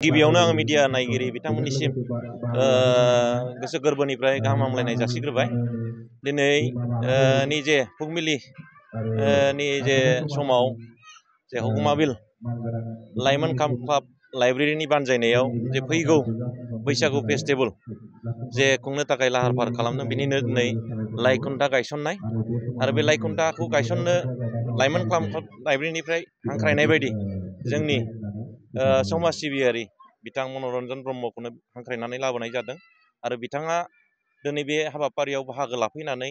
गिबियावनो आं मिडिया नायगिरि बिथांमोननिसिम गोसो गोरबोनिफ्राय गाहाम हामलायनाय जासिग्रोबाय। दिनै निजे फुंबिलि जे समाव जे हगमाबिल लाइमोन क्लाब लाइब्रेरिनि बानजायनायाव जे फैगौ बैसागु फेस्टिभेल जे खुंनो थाखाय लाहार फाहार खालामदों, बिनिनो दिनै लाइखुन्था गायसननाय आरो बे लाइखुन्थाखौ गायसननो लाइमोन क्लाब लाइब्रेरिनिफ्राय हांख्रायनाय बायदि जोंनि समाज सिबियारि बिथां मनरन्जन ब्रह्मखौनो हांख्रायनानै लाबोनाय जादों आरो बिथाङा दिनै बे हाबाफारियाव बाहागो लाफैनानै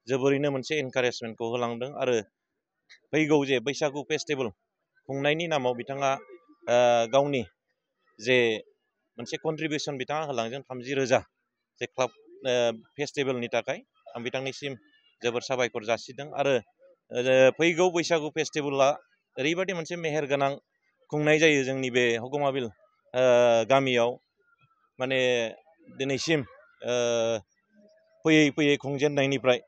जोबोरैनो मोनसे एनकारेजमेन्टखौ होलांदों आरो फैगौ जे बैसागु फेस्टिभेल खुंनायनि नामाव बिथाङा गावनि जे मोनसे कन्ट्रिबिउसन बिथाङा होलांदों 30,000 जे क्लाब फेस्टिभेलनि थाखाय आं बिथांनिसिम जोबोर साबायखर जासिदों आरो फैगौ बैसागु फेस्टिभेला ओरैबायदि मोनसे मेहेरगोनां खुंनाय जायो जोंनि बे हगमाबिल गामियाव, माने दिनैसिम फैयै फैयै खुंजेननायनिफ्राय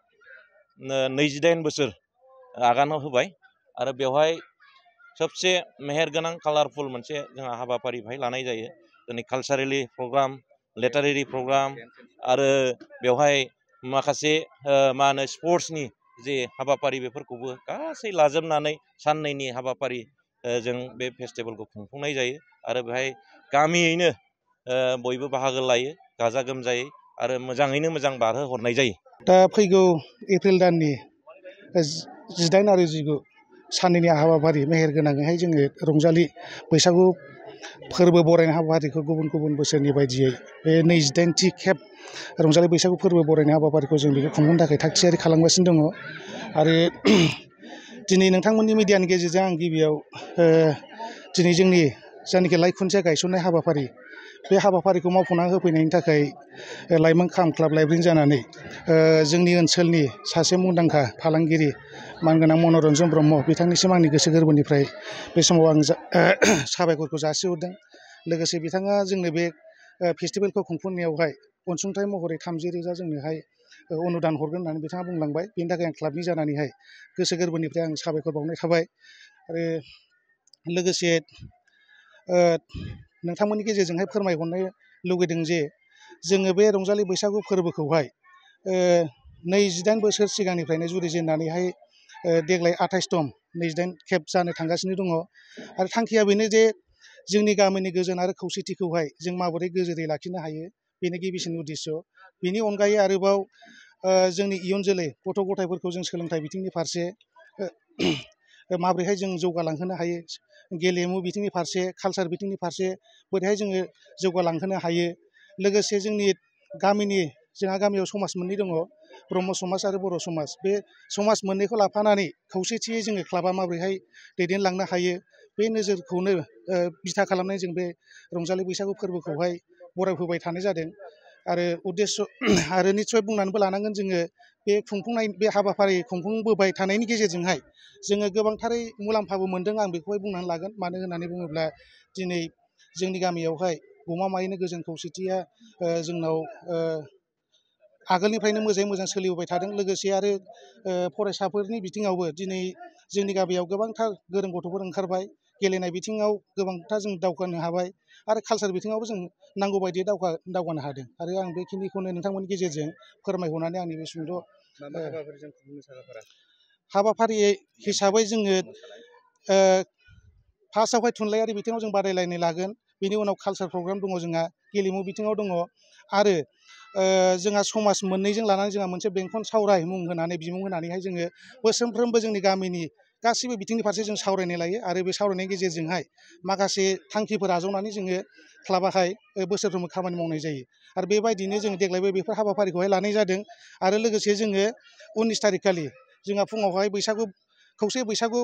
28 बोसोर आगान होबाय आरो बेवहाय सबसे मेहेरगोनां कालारफुल मोनसे जोंहा हाबाफारि बेवहाय लानाय जायो। दिनै कालसारेलि प्रग्राम, लिटारेरि प्रग्राम आरो बेवहाय माखासे स्पर्ट्सनि जे हाबाफारि बेफोरखौबो गासै लाजोबनानै साननैनि हाबाफारि जों बे फेस्टिभेलखौ खुंफुंनाय जायो आरो बेहाय गामियैनो बयबो बाहागो लायो गाजा गोमजायै आरो मोजाङैनो मोजां बारहोहरनाय जायो। दा फैगौ एप्रिल दाननि 18 आरो 19 साननैनि हाबाफारि मेहेरगोनाङैहाय जोङो रंजालि बैसागु फोरबो बरायनाय हाबाफारिखौ गुबुन गुबुन बोसोरनि बायदियै बे 28थि खेब रंजालि बैसागु फोरबो बरायनाय हाबाफारिखौ जों बेखौ खुंफुंनो थाखाय थागथियारि खालामगासिनो दङ आरो दिनै नोंथांमोननि मिडियानि गेजेरजों आं गिबियाव दिनै जोंनि जायनाखि लाइखुन्थिया गायसननाय हाबाफारि, बे हाबाफारिखौ मावफुंना होफैनायनि थाखाय लाइमोन क्लाब लाइब्रेरि जानानै जोंनि ओनसोलनि सासे मुंदांखा फालांगिरि मानगोनां मनरन्जन ब्रह्म बिथांनिसिम आंनि गोसो गोरबोनिफ्राय बे समाव आं साबायखरखौ जासिहरदों। लोगोसे बिथाङा जोंनो बे फेस्टिभेलखौ खुंफुंनायावहाय अनसुंथाइ महरै 30,000 जोंनोहाय अनुदान हरगोन होननानै बिथाङा बुंलांबाय। बेनि थाखाय आं क्लाबनि जानानैहाय गोसो गोरबोनिफ्राय आं साबायखर बावनाय थाबाय आरो लोगोसे नोंथांमोननि गेजेरजोंहाय फोरमायहरनो लुगैदों जे जोङो बे रंजालि बैसागु फोरबोखौहाय 28 बोसोर सिगांनिफ्रायनो जुरिजेननानैहाय देग्लाय 28 खेब जानो थांगासिनो दङ आरो थांखिया बेनो जे जोंनि गामिनि गोजोन आरो खौसेथिखौहाय जों माबोरै गोजोरै लाखिनो हायो, बेनो गिबिसिन उद्देश्य। बेनि अनगायै आरोबाव जोंनि इयुन जोलै गथ' गथायफोरखौ जों सोलोंथाइ बिथिंनि फारसे माबोरैहाय जों जौगालांहोनो हायो, गेलेमु बिथिंनि फारसे, कालसार बिथिंनि फारसे बोरैहाय जोङो जौगालांहोनो हायो। लोगोसे जोंनि जोंहा गामियाव समाज मोननै दङ, ब्रह्म समाज आरो बर' समाज। बे समाज मोननैखौ लाफानानै खौसेथियै जोङो क्लाबा माबोरैहाय दैदेनलांनो हायो, बे नोजोरखौनो बिथा खालामनानै जों बे रंजालि बैसागु फोरबोखौहाय बरायहोबाय थानाय जादों आरो उद्देश्य आरो निस्सय बुंनानैबो लानांगोन जोङो बे हाबाफारि खुंफुंबोबाय थानायनि गेजेरजोंहाय जोङो गोबांथारै मुलाम्फाबो मोनदों। आं बेखौहाय बुंनानै लागोन, मानो होननानै बुङोब्ला दिनै जोंनि गामियावहाय गमामायैनो गोजोन खौसेथिया जोंनाव आगोलनिफ्रायनो मोजाङै मोजां सोलिबोबाय थादों। लोगोसे आरो फरायसाफोरनि बिथिङावबो दिनै जोंनि गामियाव गोबांथार गोरों गथ'फोर ओंखारबाय, गेलेनाय बिथिङाव गोबांथार जों दावगानो हाबाय आरो कालसार बिथिङावबो जों नांगौ बायदियै दावगानो हादों आरो आं बेखिनिखौनो नोंथांमोननि गेजेरजों फोरमायहरनानै आंनि बे सुंद' हाबाफारि हिसाबै जोङो फार्स्टआवहाय थुनलाइयारि बिथिङाव जों बादायलायनाय लागोन, बेनि उनाव कालसार प्रग्राम दङ, जोंहा गेलेमु बिथिङाव दङ आरो जोंहा समाज मोननैजों लानानै जोंहा मोनसे बेंखन सावराय बिमुं होनानैहाय जोङो बोसोरफ्रोमबो जोंनि गामिनि गासैबो बिथिंनि फारसे जों सावरायनाय लायो आरो बे सावरायनायनि गेजेरजोंहाय माखासे थांखिफोर आजावनानै जोङो क्लाबाहाय बोसोरफ्रोमबो खामानि मावनाय जायो आरो बेबायदिनो जों देग्लायबो बेफोर हाबाफारिखौहाय लानाय जादों। आरो लोगोसे जोङो 19 तारिख खालि जोंहा फुङावहाय खौसे बैसागु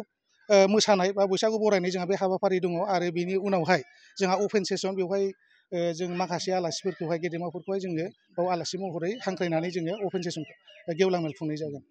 मोसानाय बा बैसागु बरायनाय जोंहा बे हाबाफारि दङ आरो बेनि उनावहाय जोंहा अपेन सेसन, बेवहाय जों माखासे आलासिफोरखौहाय गेदेमाफोरखौहाय जोङो बाव आलासि महरै हांख्रायनानै जोङो अपेन सेसन गेवलां मेल खुंनाय जागोन।